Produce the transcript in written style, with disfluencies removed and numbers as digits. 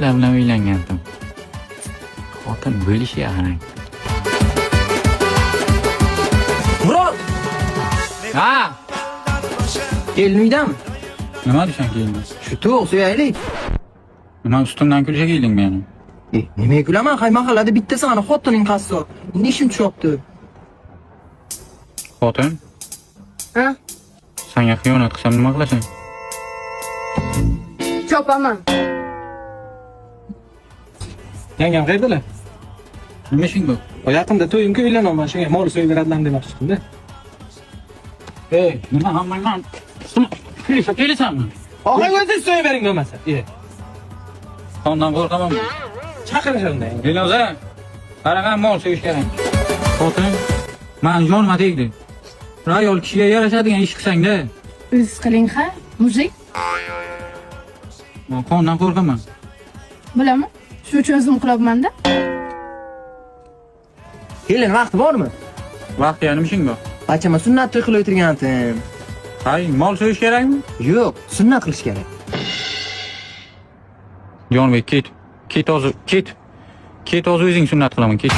Bular bilan uylangandim. Xotin bo'lishiga qarang. Murod! Ha! Kelin uydami? Nima desang kelding? Shu to'q so'yaylik. Nima ustimdan kulishga kelding meni? E, nimaga kulaman? Hay mahallada bitta sani xotining qassob. Endi ishim tushyapti. Xotin, Ha? senga xiyonat qilsam nima qilasan? Chopaman. Yangam qayerdalar? Nima ishing bu? O yaqinda to'yimga uylanaman, shunga mol so'yib beradilar demoqchi edim-da. Ey, nima hammangdan ustimga kulishga kelasanmi? Og'ang o'zingiz so'yib bering bo'lmasa. E, Qondan qo'rqaman. chaqirishadi unda. Dilnoza, qaragan mol so'yish kerak. Xotin, man yonma tegdi. Bir ayol kishiga yarashadigan ish qilsang-da. O'ziz qiling ha, mujik. Man qondan qo'rqaman. Bilaman. Shu uchun o'zim qilyapman-da. Kelin vaqti bormi? Vaqt nima ishing bor? Bachama sunnat to'y qilib o'tirgandim. Hay, mol so'yish kerakmi? Yo'q, sunnat qilish kerak. Jonbek, ket. Ket hozir, ket. Ket hozir o'zing sunnat qilaman, ket.